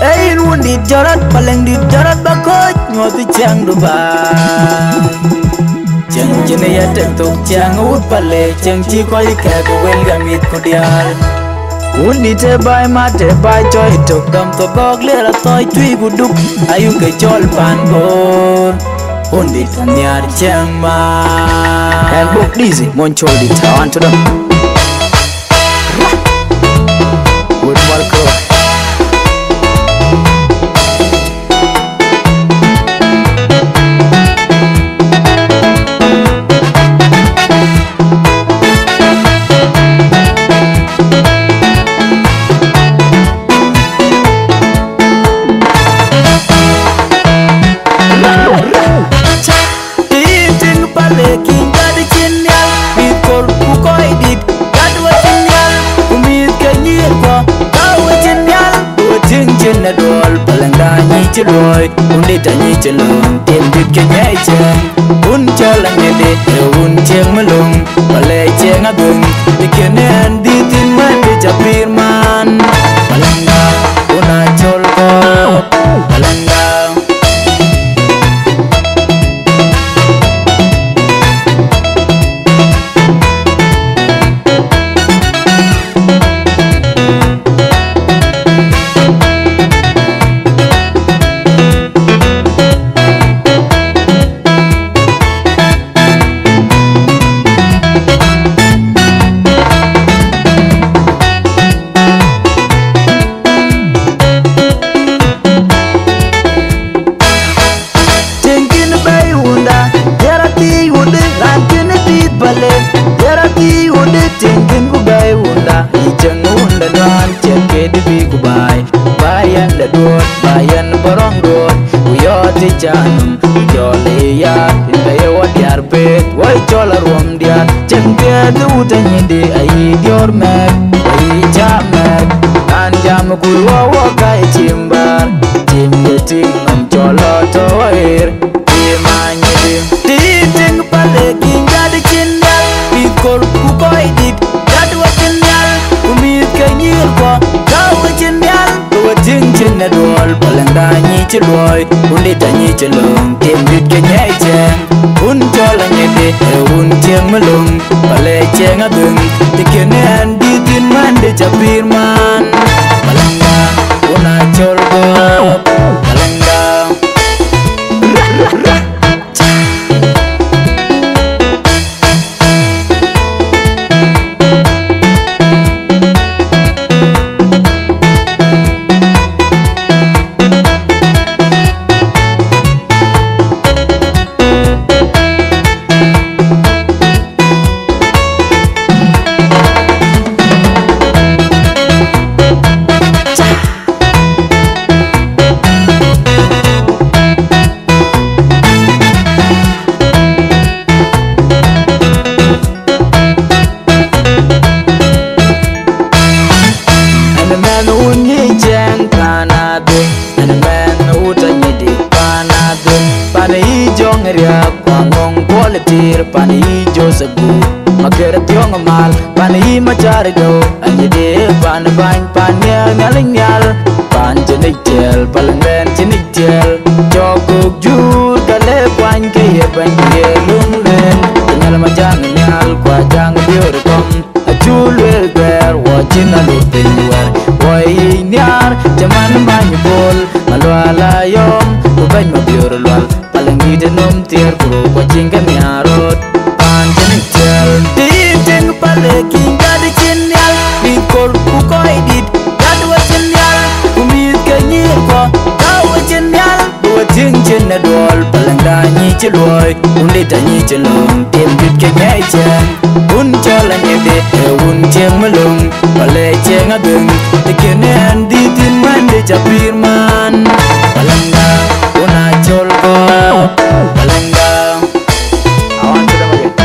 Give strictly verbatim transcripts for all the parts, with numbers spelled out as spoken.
Ee yïn wundït jɔt rɔt, Palëŋdït jɔt rɔt ba kɔc nyuɔ̈th ë ciɛɛŋdu ba. Ciɛɛŋ cïn ë ya tek thok, ciɛɛŋ ë wut Palë, ciɛɛŋ cï kɔc kɛ̈ɛ̈k ku wël ke mïth ku diäär. Wundït ë baai mat ë baai cɔi tök, dɔm thok kɔ̈k liɛɛr athɔɔc tui ku duk, ayuk ke cɔl pan Bor. Wundït anhiar ciɛɛŋ ma. And book easy, mon cɔl dït, I want to them. Good work, bro. Tïŋ, tïŋ, Palë kïn gät cïn nhial, mïth kor ku kɔc dït, gät we cïn nhial, ku mïth ke nyïïr kuɔ, ka we cïn nhial, we tïŋ cïn ë duɔl, Palëŋda nyic cï luɔi, wundït anyic cï löŋ, tim dït ke nyɛi cieŋ, wun cɔl anyïdï, ee wun cieŋ më löŋ, Palë cieŋ adhuëŋ, të kën ɛn dhïth thïn wën dï ca pïïr man, Palëŋda, wun acɔl kɔ̈k, Palëŋda. Tïŋ kïn bɛ̈ɛ̈i wunda, diɛɛr athii wundï, raan kïn ë dhiëth Palë, diɛɛr athii wundï, tïŋ kïn ku bɛ̈ɛ̈i wunda, yï cieŋ wunda nuan, ciɛk kedï bï ku baai, baai yɛn la duɔ̈ɔ̈t, baai yɛn bɔ̈ rɔŋ duɔ̈ɔ̈t, ku yɔ̈ɔ̈t ë cä nɔm, ku jɔl ë yaar, yïn ka ye wɔ diäär peet, wɔ cɔl aruɔm diäär, cieŋ piɛth ë wut anyïdï, ayï diɔ̈ɔ̈r mɛ̈ɛ̈k, ayï cä mɛ̈ɛ̈k, raan jam ë kuur wɔ wɔ ka ye cim bäär. Tim de tim nɔm cɔl lɔ tɔ ɣer, tim anyïdï. Tim tim Palë kïn gät cïn nhial, mïth kor ku kɔc dït, gät we cïn nhial, ku mïth ke nyïïr kuɔ, ka we cïn nhial, ku we tïŋ cïn ë duɔl, Palëŋda nyic cï luɔi, wundït anyic cï löŋ, tim dït ke nyɛi cieŋ, wun cɔl anyïdï, ee wun cieŋ më löŋ, Palë cieŋ adhuëŋ, të kën ɛn dhïth thïn wën dï ca pïïr man, Palëŋda. Wun acɔl gɔ̈k, Palëŋda. Ɛn mɛnh wun nyic cieŋ pan adhum, ɛn mɛnh wut anyïdï pan adhum, pan yï Jɔŋ Riääk, ku Aŋɔŋ Kuɔl Tiir, pan yï Joseph Guur, Makër Thiɔ̈ŋ Mal, pan yï Macar Dou, anyïdï pan bäny, pan nhial nhial, pan cïn yic tiɛɛl, Palëŋdɛn cïn yic tiɛɛl, cɔk kök juur, ka le kuany ke ye bɛ̈ny, ye luŋ lueel, Nhial Majaŋ Nhial, ku Ajaŋ Biöör Kɔm. Acu lueel bɛ̈ɛ̈r, wɔ cïn alup piny wɛ̈ɛ̈r, wɔ yic nhiaar, cï man bäny Bol, Malual Ayɔm, ku bɛ̈ny Mabiöör Lual, Palëŋdït ë nöm thiëër ku rou, ku acïn kë nhiaar röt, paan cïn yic tiɛɛl. Tim tim Palë kïn gät cïn nhial, mïth kor ku kɔc dït, gät we cïn nhial, ku mïth ke nyïïr kuɔ, ka we cïn nhial. Bï we tïŋ cïn ë duɔl, Palëŋda nyic cï luɔi, wundït anyic cï löŋ, tim dït ke nyɛi cieŋ, wun cɔl anyïdï, ee wun cieŋ më löŋ, Palë cieŋ adhuëŋ, të kën ɛn dhïth thïn wën dï ca pïïr man. Palëŋda, wun acɔl gɔ̈k, Palëŋda. I want to them again.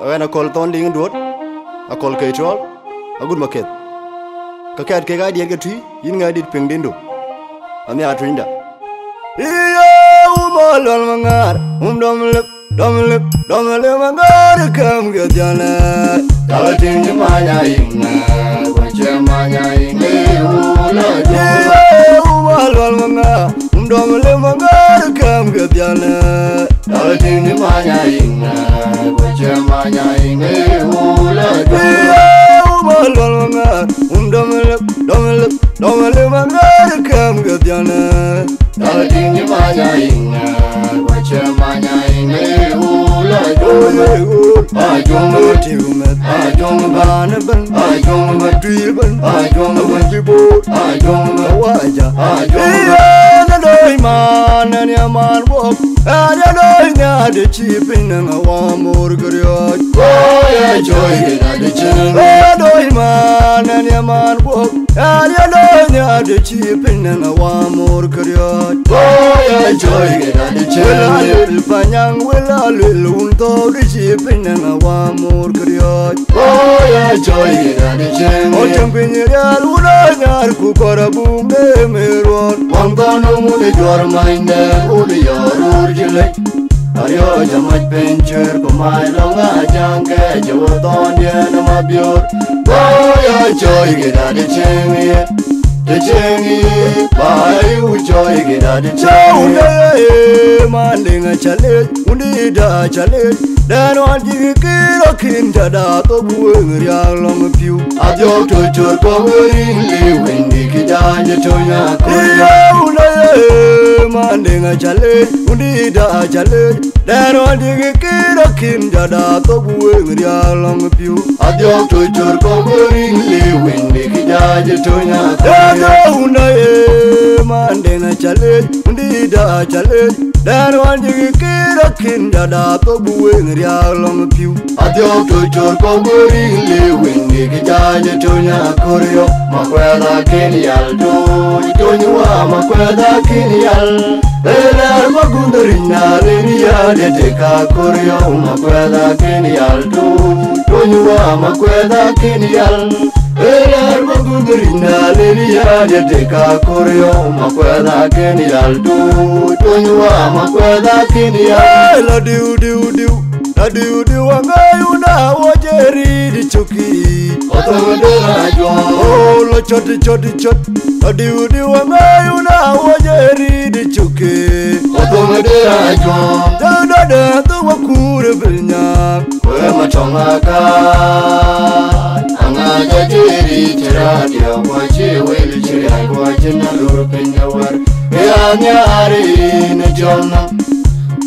Ɣɛn Akɔl Thɔn Diŋ Duɔt, Akɔl Kei Tuɔl, agut Maketh. Ke kɛɛt kek aa diɛt ke tui, yïn ŋɛ̈ɛ̈t dït piŋ dindu. Anhiaar tunyda. Iye wuma luɔl maŋaar, wum dɔm lip, dɔm lip, dɔm lip maŋaar, käm ke dhiɔlɛ. Dɔl tiŋ manya iŋ, kuacie manya iŋ, iye wuma luɔl maŋaar, wum dɔm lip maŋaar, käm ke dhiɔlɛ. Dɔl tiŋ manya iŋ, kuacie manya iŋ, iye wuma luɔl maŋaar, wum dɔm lip, dɔm lip, dɔm lip maŋaar, käm ke dhiɔlɛ. Dɔl tiŋ manya iŋ, kuacie manya iŋ, iye wuma luɔl maŋaar. Ajuɔŋ tiŋ meth, ajuɔŋ ban ben, ajuɔŋ ba tuil ben, ajuɔŋ ba jibor, ajuɔŋ ba waja, ajuɔŋ ba. Iye na doi man, na nia man bok, na nia doi nia de ci piny na ŋa wa mor gerioj. Oya joy ke da de chen. Oya doi man, na nia man bok, na nia doi nia de ci piny na ŋa wa mor gerioj. Oya joy ke da de chen. Wela lil panyang, wela lil un to de ci piny na ŋa wa mor gerioj. Oya joy ke da de chen. O chen piny rial un a nyar ku kora bung de me ruot. Wang kono mun juɔr many de un yor ur jile. Ario jamac piny chwer ku mai long a jang ke je wo don de na ma bior. Oya joy ke da de chen ye. De chen ye. Ba yu joy ke da de chen ye. Chau de manding a chale. Undi da chale, dan wan jigi kiro kin jada to bueng riang long piu. Adiok to chor ko wering li windi ki janje to nya ko. Iya una ye manding a chale, undi da chale, dan wan jigi kiro kin jada to bueng riang long piu. Adiok to chor ko wering li windi ki janje to nya ko. Iya una ye manding a chale, undi da chale. Dan wan jigi kira kin jada to bueng riang long piu. Adiok to chor ko buring li windi ki jaje to nya korio. Ma kwela kin yal to, to nyuwa ma kwela kin yal. Elar ma gundari na rin ya de te ka korio. Ma kwela kin yal to, to nyuwa ma kwela kin yal. Elar ma gundari na Ni ya de de ka korio, ma kweda ken yal du, tony wa ma kweda ken yal. Hey, la diu, diu, diu, la diu, diu, wa ngai una wo jeri di chuki. Otong de la jo. Oh, la chot, chot, chot. Adi udi wa ngai una wo jeri di chuki. Otong de la jo. Da da da tu wa kure bilnya. We ma tonga ka. Anga ja jeri tira dia kwa chi wel chira kwa chi na lur pinya war. Ya nya ari ne jona.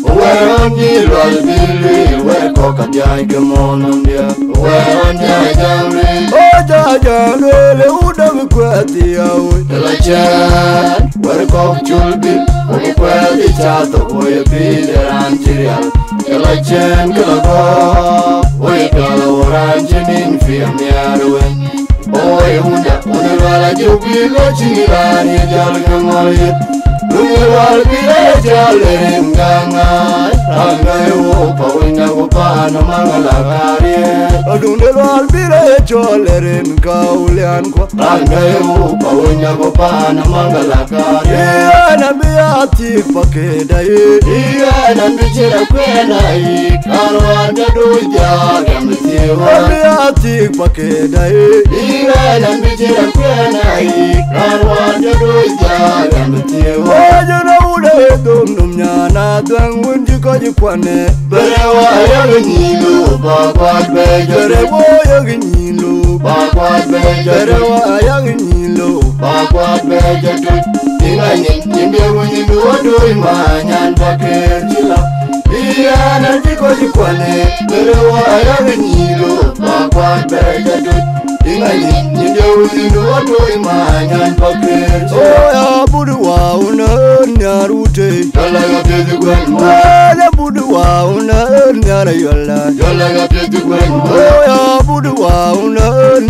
Wɛ̈ɛ̈r ɣɔn cï lual bï lueel, wɛ̈ɛ̈r kɔ̈k ka dhiac ke mɔ̈ɔ̈n nɔm diɛ̈. Wɛ̈ɛ̈r ɣɔn cï jam lueel, o cä jam lueel, ë wut dɔm kuɛth ya woi. Ë la cɛɛn, wɛ̈ɛ̈r kɔ̈k col bï, woi kuɛth ë ca thok, woi ë pïïr de raan cï rial. Ë la cɛɛn, kë la gɔ̈ɔ̈k, woi pial, wo raan cï nïn piɛth miɛɛr wei. Oi, wunda, wunda lual ajuk bï lɔ cï raan ye jal ke ŋɔl yet. Wunda lual bï lɔ ye jal rin gaŋai. Raan gai wo pa wunda ku paan maŋ la kariet. Wunda lual bï lɔ ye jal rin kaulian kuɔ. Raan gai wo pa wunda ku paan maŋ la kariet. Yen abï ya thiëk pa këda ye. Yen abï cïn akuɛn ayï. Raan wään jɔ dööc diaal gam. Ami athik pa këda ye. Ïrɛn an bï cï raan kuɛn ayï, raan wään jɔ dööc diaal an bï thiëëk. Wajë na wudë ye dhom num nyan adhuɛŋ wën cï kɔc kuanë. Bërë wa yak nyïïn lop ba kuat bɛ jɔ. Bërë wo yak nyïïn lop ba kuat bɛ jɔ. Bërë wa yak nyïïn lop ba kuat bɛ jɔ tut. Ïŋa nyin, nyin de wun nyin du wa dööc ma nyan ba këër cï la. Ïrɛn an cï kɔc kuanë, bërë wa yak nyïïn lop ba kuat bɛ jɔ tut. Ïŋa nyin, nyin de wun nyin du wa dööc ma nyan ba këër cï la. Oya bud wa wun ë nhiar wute. Jɔl la ka pieth guɛn ma. Oya bud wa wun ë nhiar ayɔla. Jɔl la ka pieth guɛn ma. Oya bud wa wun ë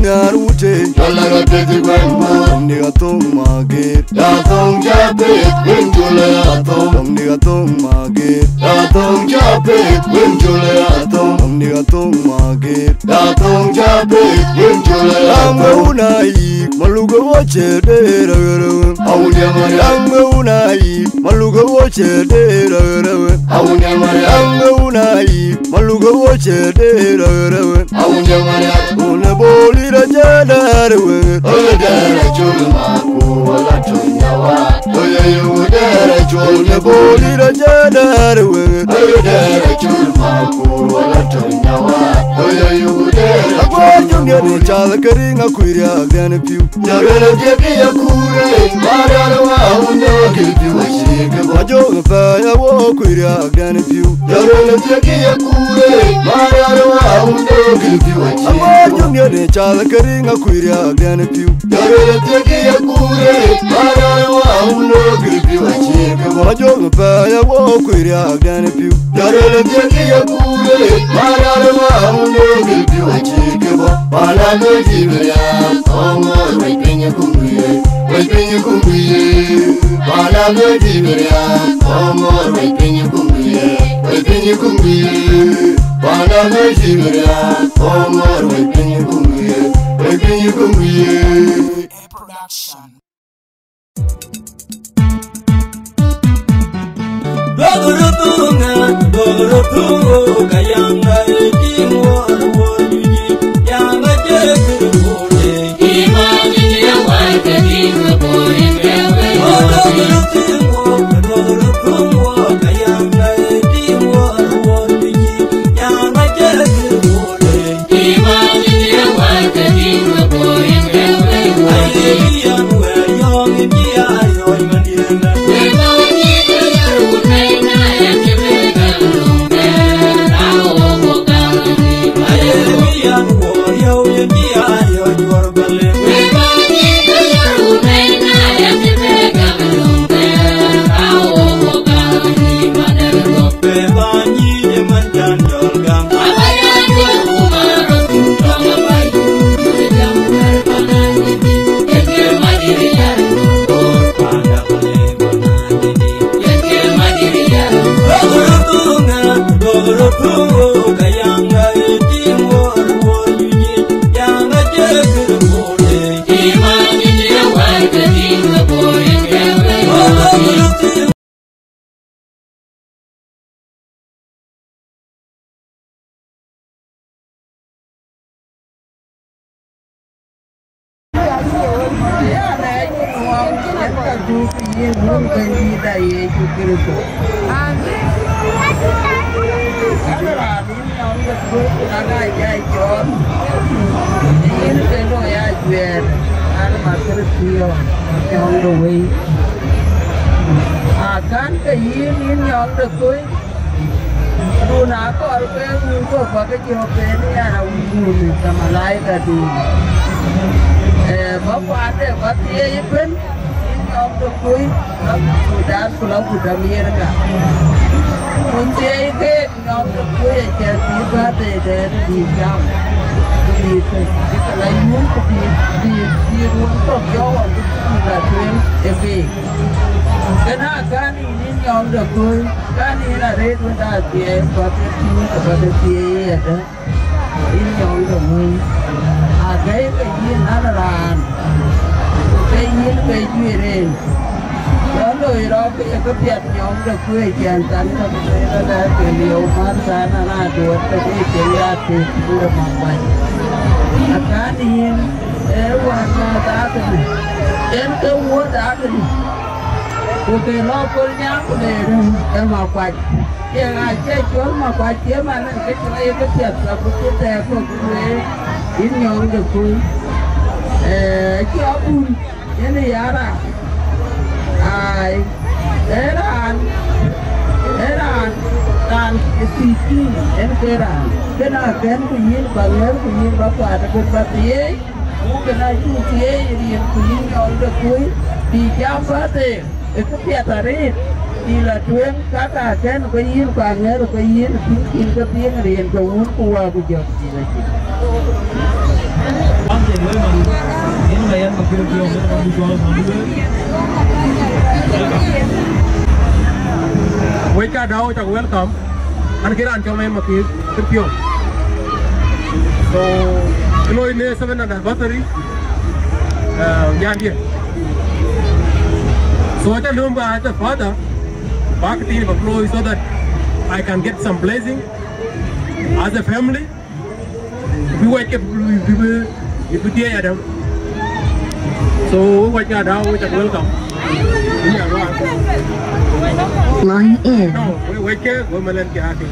nhiar wute. Jɔl la ka pieth guɛn ma. Tɔŋ di ka thok ma gir. Ya thok ja peth, wun jɔl ya thok. Tɔŋ di ka thok ma gir. Ya thok ja peth, wun jɔl ya thok. Tɔŋ di ka thok ma gir. Ya thok ja peth, wun jɔl ya thok. Ram we wun a yik, ma luk wo cë de rɛwrɛw. A wun ya ma ya. Ram we wun a yik, ma luk wo cë de rɛwrɛw. A wun ya ma ya. Ram we wun a yik, ma luk wo cë de rɛwrɛw. Awunde Mariath. Wun ë bol yï rɔt jɛ dɛɛr ë wëŋ. Ë dɛɛr ë col ma ku wala tony ya wa. Ë ye yï wun dɛɛr ë col. Wun ë bol yï rɔt jɛ dɛɛr ë wëŋ. Ë dɛɛr ë col ma ku wala tony ya wa. Ë ye yï wun dɛɛr ë col. Aguɔ juŋ yɛn ë cath ke riŋ akuc riääk dɛn ë piu. Jɔrël thiëk ya kuure, Mariath wa wun dɔ kil piu acï ke bɔ. Ajɔŋ pɛɛi awo kuc riääk dɛn ë piu. Jɔrël thiëk ya kuure, Mariath wa wun dɔ kil piu acï. Awo juŋ yɛn ë cath ke riŋ akuc riääk dɛn ë piu. Jɔrël thiëk ya kuure, Mariath wa wun dɔ kil piu acï ke bɔ. Ajɔŋ pɛɛi awo kuc riääk dɛn ë piu. Jɔrël thiëk ya kuure, Mariath wa wun dɔ kil piu acï ke bɔ. Panda ke Jibiria, Omor wec piny kum wie, wec piny kum wie. Panda ke Jibiria, Omor wec piny kum wie, wec piny kum wie. Panda ke Jibiria, Omor wec piny kum wie, wec piny kum wie. Production. Yen ka dhuk yïn Wun Bɛ̈nydïïtda Yecu Kërtho. Amen. An raan yïn nyɔŋ de Kuc, an aa jai cɔɔl, yïn ke loi ajuɛɛr, an ma Kërthiɔ̈ɔ̈ŋ nyɔŋ de Wëi. Akän ke yïn, yïn nyɔŋ de Kuc, dun akɔɔr ke wun kɔ̈k bä ke jɔ̈ɔ̈k en, yan awïc wun ke malaikadun. Ee, bä kuatde bä thieei ëbën, yïn nyɔŋ de Kuc, la ku Judas ku la ku Amerika. Ku thieei keek nyɔŋ de Kuc, acän bï bä thëëdɛn bï jam, ku bï thëk, bï ke la yum, ku bï, bï, bï ruɔ̈n kɔ̈k jɔɔk ɣɔn, ku bï la tueŋ ë keek. Kënë akän yïn, yïn nyɔŋ de Kuc, kän yïn arëët wën daa thieei, bä ke tïŋ, ku bä ke thieei ëyadɛ̈. Yïn nyɔŋ de Wëi, agɛ̈i ke yïn an raan, ku ke yïn ke juëc en. Lɔ loi rɔt ke ye këpiɛth nyɔŋ de Kuc, acän than ke bï lɛ̈k ke lieu man than an aduɔ̈t ke bï cieŋ ya tek de Makuac. Akän yïn ee wään määth akënë, en ke wuɔ̈t akënë, ku ke lɔ Kolnyaŋ ku le rɛ̈m ë Makuac. Ye ɣa cie cɔl Makuac cie man, ke cï rɔt ye këpiɛth, abï cï thɛɛr kɔ̈k bï lueel, yïn nyɔŋ de Kuc. Ee, acï abun, yen ë ya raan. Ai, ee raan, ee raan, raan ë thiëc yïn, en ke raan. Kënë akën ku yïn bä ŋɛ̈r ku yïn bä kuat ëbën bä thieei. Ku kënë acuk thieei ë riɛnku yïn nyɔŋ de Kuc, bï jam bä thëëk ë këpiɛth arëët, bï la tueŋ, ka ka kɛ̈n ke yïn, ku aŋɛ̈r ke yïn, tïŋ kïn ke piŋ riɛnke Wun ku Wät ku Jɔŋdït Lajik. Wek ka dau cak welcome. An kë raan cɔl Mayen Makir, kë piɔ̈u. So, kë looi në seventh anniversary, uh, nyandiɛ̈. So, aca lööm ba as a father, ba këthiin ba looi so that I can get some blessing as a family. Bï wɛ̈c ke bï, bï, bï, bï thiëëc adäŋ. So, we wɛ̈c ke adäŋ, we cak welcome. Line in. No, we wɛ̈c ke, we malen ke ake.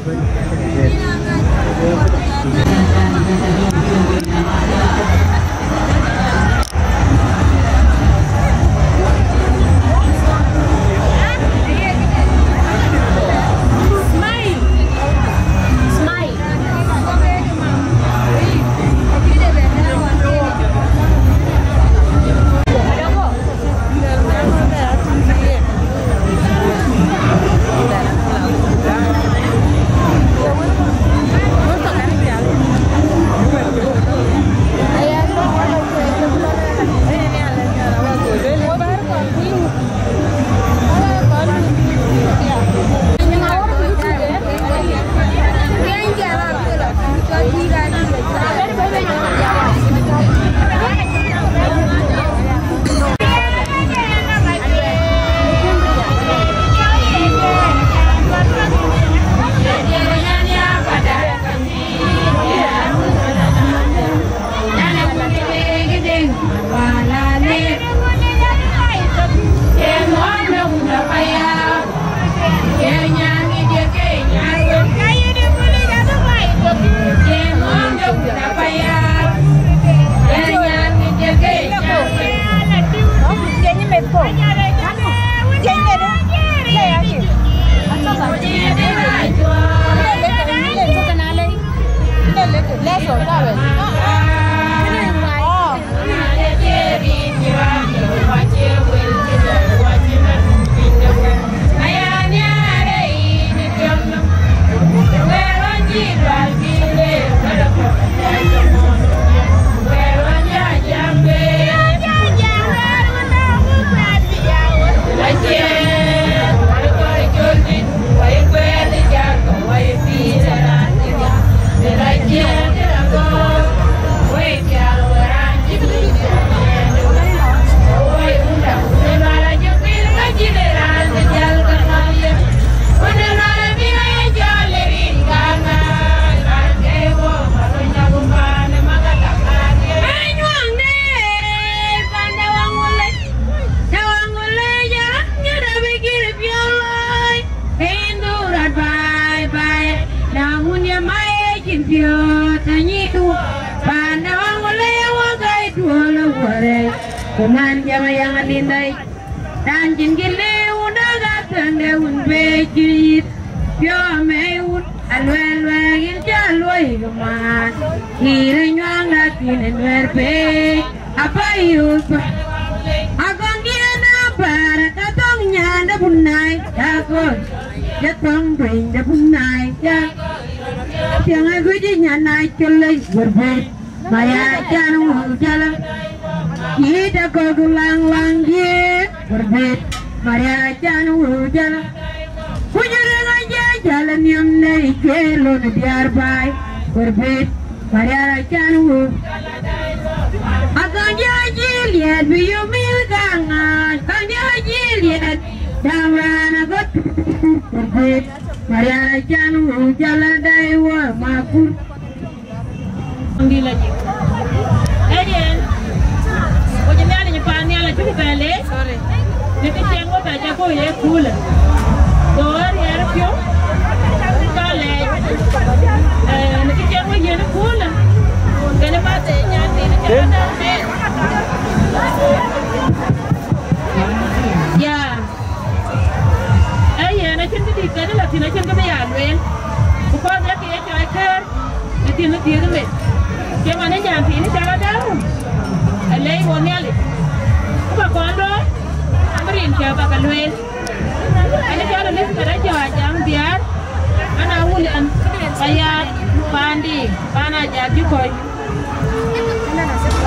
Piööt anyic wɔ, panda waŋ wɔ lëu wɔ gäi duɔl ë wärɛc, ku man jam ayaŋ anindai. Raan cïn kë lëu wun däk athäŋde wun bë cï yith, piɔ̈u amɛi wun, aluɛɛl luɛɛk yïn cä luɔi kë man, kïïr ë nyuaŋ däk thïn ë nuɛɛr pei. Apa yup, agɔŋdiɛn apar ka thɔŋ nyande bunai, ya gɔl, ya thɔŋ duenyde bunai, ya piɛŋ aguic nyan acol lei gurbet, Maria can wëu jala, yït akɔk laŋ laŋ dië gurbet, Maria can wëu jala. Kuc rëŋ aja jäl niɛm në cuëër lon diäär baai, wër bït, Maria can wëu. Agɔŋ diä jil yɛt bï yom mïth kaŋ ŋaac, agɔŋ diä jil yɛt, däŋ raan agɔt, wër bït, Maria can wëu jal adai wä makur. Dï la jik. Ee yen, ku jï Nhialic paan nhial acuk bɛ leec, në kë cieŋ wä bɛ cä bɔ̈ ye kuulë. Go ë riɛɛr piɔ̈u, ka leec, ee, në kë cieŋ wä yen kuulë, kën ë math ë nyan thiin cä rɔt däŋ mɛɛn. Ya. Ee yen, acïn kë dït kënë la thïn, acïn kë bï ya lueel, because ee kë ye cɔɔi këër, ë thïn ë thiëëk ë met. Cï man ë nyan thiin ë cä rɔt däŋ, alɛi wo Nhialic. Ku ka kɔn looi, abï rin cä bä ka lueel. An ë cɔl Elizabeth Ajɔk Ajaŋ Biaar, an aa wun ɛn, ka ya paandi, paan Ajak cï kɔc.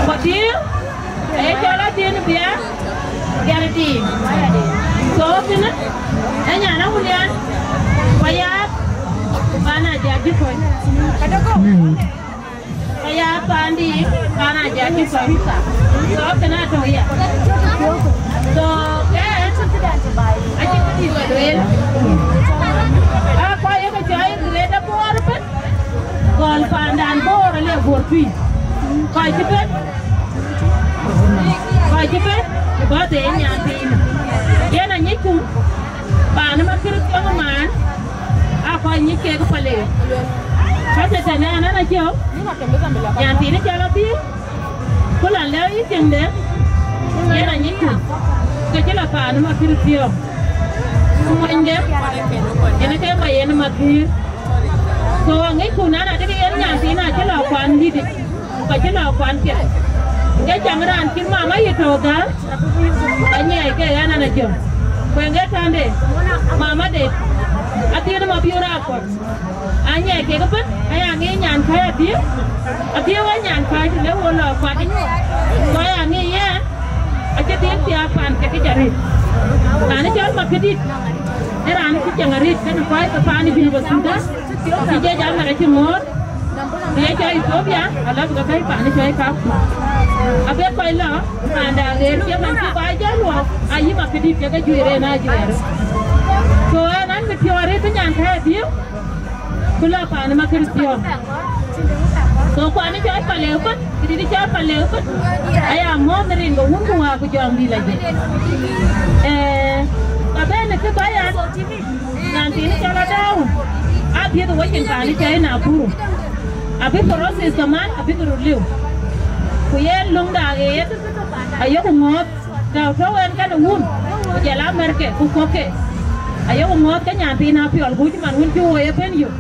Ku thiëëk, ee cɔl Athiën Biaar, Gɛ̈r Tiim. So, kënë, ee nyan awulian, ku ya paan Ajak cï kɔc. Ku ya paandi, paan Ajak cï kɔc. So, kënë atɔ̈ ya. So, kɛn, acïn kë dït bä lueel. Aa, kɔc ye ke cɔɔi Greater Bor ëbën. Gɔl paandan Bor ale Bor tui. Kɔc cï bɛ̈n, kɔc cï bɛ̈n, ku bä dhie nyan thiin. Yen anyicku, paan ë Makër Thiɔ̈ŋ ëman, aa kɔc nyic kek Palek. Ka të tënë ɛn, ɛn Ajɔk, nyan thiin cɔl Athiën, ku lan lɛ̈u yï tiŋde, yen anyicku, ke cï la paan ë Makër Thiɔ̈ŋ. Ku monyde, yen ke ma yen Makër. So, aŋicku, na na dï ke yen nyan thiin acï la kuan dït, ka cï la kuan piɛth. Ke cäŋ raan cït mama ye tɔ̈u dhäl, anyiɛɛi ke ɣɛn an, Ajɔk. Ku ë ŋe tande, mama de, Athiën Mabiöör Akɔl. Anyiɛɛi kek ëbën, aya ŋic nyan käi Athiën, Athiën wä nyan käi të le wo lɔ kuat. Ku aya ŋic yɛn, acï dhiëth thiaak paan ke kë cä rït. Raan ë cɔl Makëdït, ë raan cï cieŋ arït kenë kɔc ke paan ë Junub Thudan, cï jec America cï ŋoot, ku ye cɔl Ethiopia, ala bï ke bɛ̈i paan ë cɔl Kakuma. Abï kɔc lɔ, paan da ɣer, ye man cï kɔc jɔ luɔk, ayï Makëdït ke ke juëc reen ajuɛɛr. So, ɛn an, bï piɔ̈u arëët bï nyan käi Athiën, ku lɔ paan ë Makër Thiɔ̈ŋ. So, kuan ë cɔl Palek ëbën, këdït cɔl Palek ëbën, aya muɔ̈ɔ̈th rin ke Wun ku Wät ku Jɔŋdït la jik. Ee, ka bɛ̈n ë kë bä ya, nyan thiin cɔl Adau, a dhiëth wecin paan ë cɔl Nakuru. Abï process kaman, abï ke röt liu. Ku yen löŋda ɣeer, ayeku ŋɔ̈ɔ̈th. Tɔ̈u tɔ̈u en kenë wun, ku jɔl a märke, ku kɔ̈kke. Ayeku ŋɔ̈ɔ̈th ke nyan thiin Apiɔl, ku cï man wën cï wo ye bɛ̈n yök.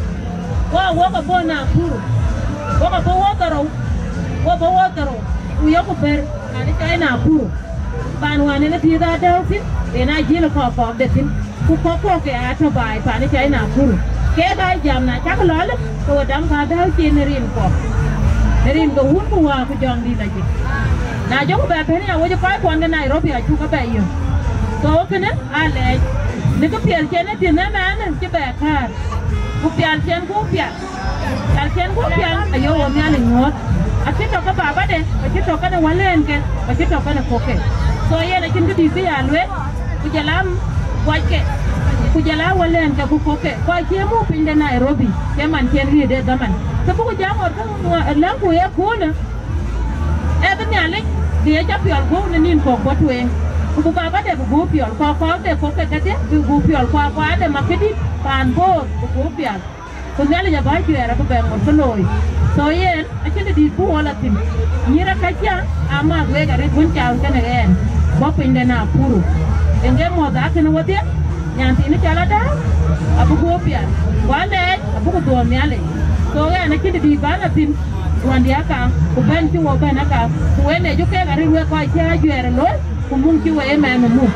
Wo, wok abɔ̈ Nakuru. Wok abɔ̈ wo dhorou. Wo bɔ̈ wo dhorou. Ku yeku bɛ̈r, paan ë cɔl Nakuru. Paan wään en ë dhiëth Adau thïn, en a jiël kɔ̈k kɔ̈k de thïn. Ku kɔ̈k kɔ̈k ke aa tɔ̈ baai paan ë cɔl Nakuru. Kek aa jam, na cak lɔl, ke we dam ka Adau cin ë rin kɔ̈k. Ë rin ke Wun ku Wät ku Jɔŋdït la jik. Na jɔku bɛ bɛ̈n ya wec kɔc kuɔn ke Nairobi acuk ke bɛ yök. So kënë aa lɛɛc. Në kë piɛl cïn ë thiëth ëmɛn cï bɛ kääc. Ku pial cïn gup pial. Pial cïn gup pial, aye wo Nhialic ŋɔ̈ɔ̈th. Acï tɔ̈ ke babade, acï tɔ̈ kenë wälënke, acï tɔ̈ kenë kɔ̈kke. So yen acïn kë dït bï ya lueel, ku jɔl a buɔcke, ku jɔl a wälënke ku kɔ̈kke. Ku acï muk piny de Nairobi, ke man cïn riëëc de dhaman. Ke buku jam ŋot ke läŋku ye köölë, ee bï Nhialic bï ye cä piɔl guɔ̈u në nïn kɔ̈k bɔ̈ tueŋ. Ku bï babade bï gup piɔl, ku kɔ̈k de kɔ̈kke kedhie bï gup piɔl, ku akuade Makëdït paan Bor bï gup pial. Ku Nhialic abä juɛɛr abï bɛ ŋot kë looi. So yen acïn të dït bï wɔ la thïn. Nyïïr akëcä amääth wek arëët wën cam kënë ɣɛn bɔ̈ piny de Nakuru. Yen ke muɔ̈th akënë wodhie, nyan thiinë cɔl Adau abï guöp pial, ku Alɛɛc abï ku dhuɔ̈ɔ̈r Nhialic. So ɣɛn acïn të dït bä la thïn, ruɔndiɛ̈ aka, ku bɛ̈n cï wɔ bɛ̈n aka, ku wen ë ju kek arëët wek kɔc cï ajuɛɛr ë looi, ku muk cï wek ëmɛn ë muk.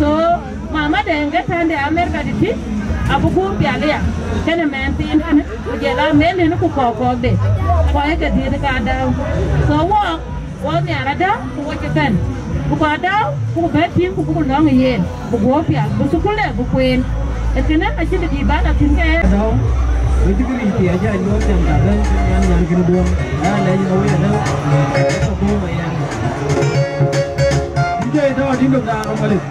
So, Mama de ŋe tɛ̈n de Amerika tïtï, abï guöp pial aya, kënë mɛnh thiin kënë, ku jɔl a mɛnh ënë ku kɔ̈k kɔ̈k de, kɔc ke dhiëth ka Adau. So wɔk, wɔk nhiaar Adau, ku wɔ cï bɛ̈n. Ku kɔc Adau, ku bɛ̈n tïŋ, ku buk lɔ̈ŋ ë yen, bï guöp pial, bï thukul de, bï kueen. Ee kënë, acïn të dït bä la thïn ke. Adau, wek cï këric thii, acä nyuɔɔth jam ka bɛ̈n, nyan nyan kënë duɔ̈n. Aa, lɛc ë wek Adau, ë ka bɔ̈ ma yɛn. Dï jɔ ë tɔ̈, dï lok daal, Malik.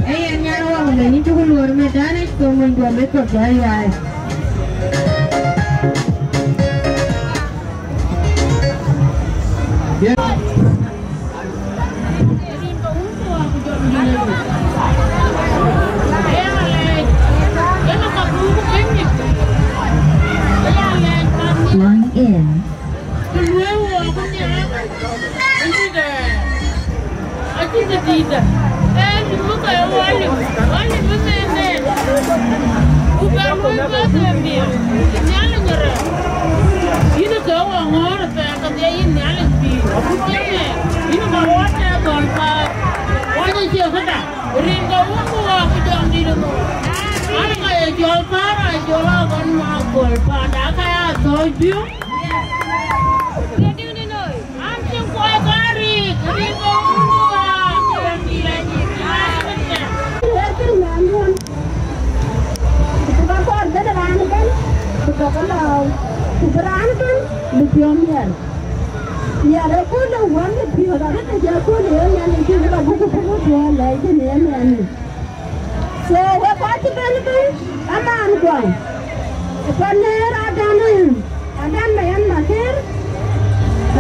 Ee yen nyan Waŋlei, yïn cuk luɔɔr mëdan yic, thok mony duɔm ë thok jai yai. Line in. Acïn kë dïït dä. Ee, yïn bï kɔc walim, walim bï mɛɛn mɛɛn. Ku bɛ luɔi bä them diɛ̈, Nhialic ë rɛ̈ɛ̈r. Yïn ke wä ŋɔ̈ɔ̈r ë thɛɛr kedhie, yïn Nhialic pïïr. Ku cï mɛɛn, yïn ka wä tɛ̈ɛ̈k gɔl paat. Wä cï cie këda, rin ke wun ku wä ku jɔŋdït ë nhom. An, ka ye jɔl päär, a jɔl a ɣɔn ma gɔl paat, aka ya thɔ̈ɔ̈c biök. An cïn kuɔɔc kɔc rik, rik ke wun wäär, rik ke wun wäär. Wek cïn mɛnhduön, ku ka kɔɔr bï raan ëbɛ̈n, ku bï ke lääu, ku bï raan ëbɛ̈n bï piɔ̈u miɛt. Miɛt ë kööl de wän de piɔ̈ɔ̈th, arëët ke jɔ kööl ë yen mɛn ë cïn ka buk bï ke piɔ̈u lɛc tënë yen mɛn. So, wek kɔc cï bɛ̈n bï amaan guɔ, ë pan ë raandan ë, raandan Mayen Makër,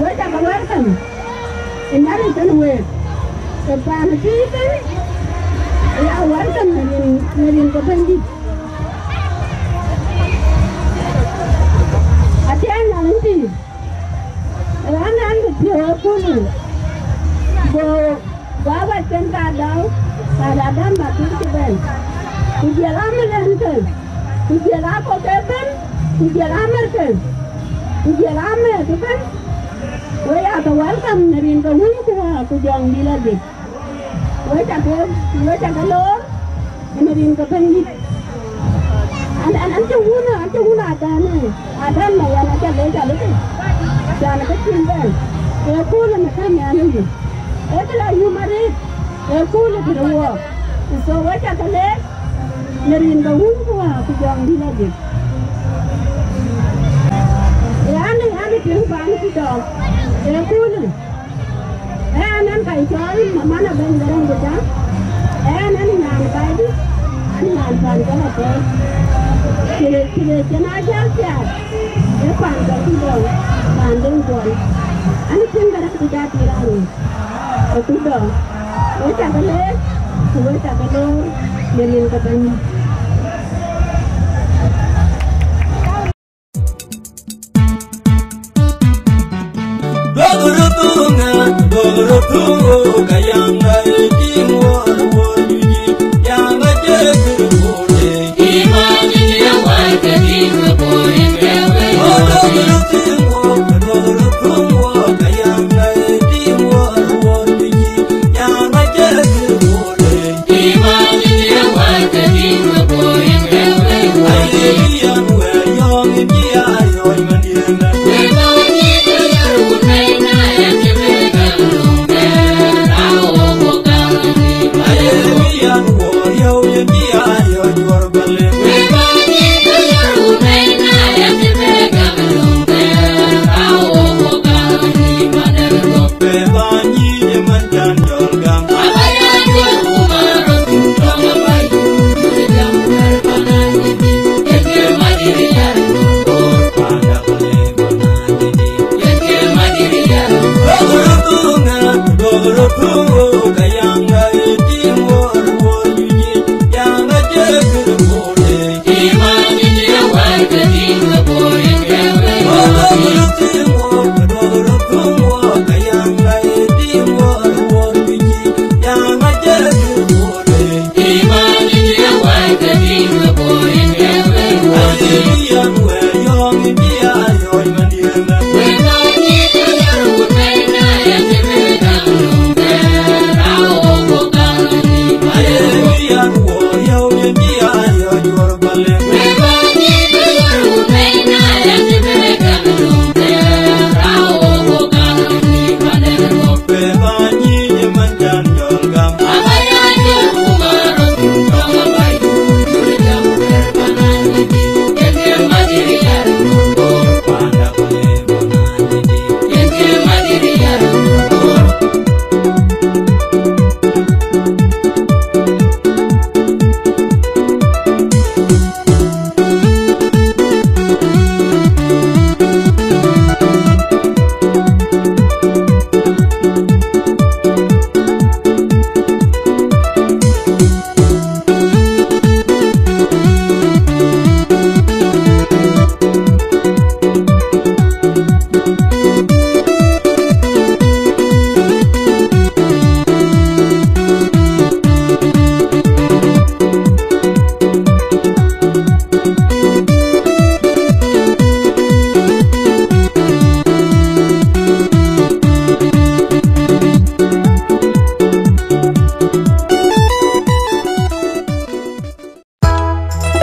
wek cä ke welcome ë Nhialic tënë week. Ë pan ë pïïr tënë, ë ya welcome në rin, në rin ke Bɛ̈nydït. Athiɛɛny Nhialic pïïr. Raan an, bï piɔ̈u ë kööl, go, go awäc kën ka dau, ka da däm bä pïïr cï bɛ̈n. Ku jël amëlɛnkë, ku jël akɔ̈k ëbɛ̈n, ku jël amärkë, ku jël amɛ̈ɛ̈k ëbɛ̈n. We ya ke welcome në rin ke Wun ku Wät ku Jɔŋdït Ladhith. We cä ke, we cä ke loor në rin ke Bɛ̈nydït. An, an, an cï wun, an cï wun adɛ̈n, adɛ̈n ma yɛn aca lec alëkë. Can ke cïn bɛ̈n. Ee köölë në kɛ̈n yɛn ë yï. Ee kë la yum arëët. Ee köölë bï rɔt wɔɔk. Ku so wek ca ke lec. Në rin ke wun ku wäär ku jɔŋdït adï. Ee an, an, tiŋ paan cï dɔɔk. Ee köölë. Ɣɛn, ɣɛn ka cɔl Mamana Bɛ̈ny Garaŋ Gutaŋ. Ɣɛn, ɣɛn nyan Baidït, ɣɛn nyan pan Jɔŋ Athɛɛr. Cï, cï, cïn a jäl piath, ee pan Gatuudɔŋ, pan Deŋ Kuɔl. Ɣɛn cïn Garaŋ Gutaŋ pïïr aŋic, Gatuudɔŋ. Wek ca ke leec, ku wek ca ke loor, në rin ke Bɛ̈nydït.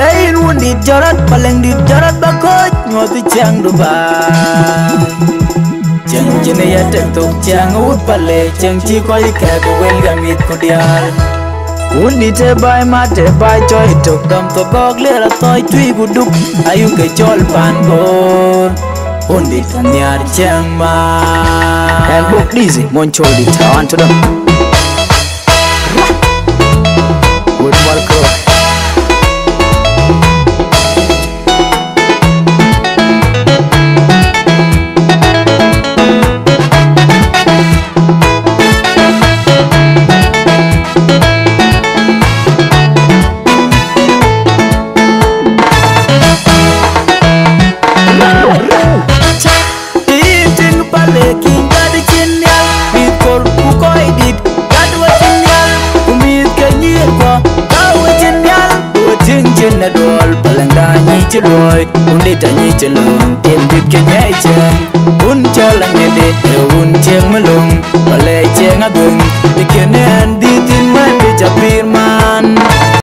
Ee yïn wundït jɔt rɔt, Palɛŋdït jɔt rɔt, ba kɔc nyuɔ̈th ë ciɛɛŋ Dubai. Ciɛɛŋ cïn ë ya tek thok, ciɛɛŋ ë wut Palek, ciɛɛŋ cï kɔc kɛ̈ɛ̈k ë wël ke mïth ku diäär. Wundït ë baai mat, ë baai cɔi tök, dɔm thok gɔ̈k, liɛr athɔɔc tui ku duk, ayuk ke cɔl pan Bor. Wundït anhiar ciɛɛŋ ma. And book easy, mon cɔl dït, I want to know. Wut Malkor. Yïn tiŋ Palek, yïn gat cïn nhial, mïth kor ku kɔc dït, gat wä cïn nhial, ku mïth ke nyïïr kuɔ, ka wä cïn nhial, wä tïŋ cïn ë duɔl, Palek da nyic cï luɔi, ku lit anyic cï löŋ, tim dït ke nyiɛc cïn, kun cɔl anyïdï, ee wun cieŋ mi löŋ, Palek cieŋ adhum, bï kën ɛn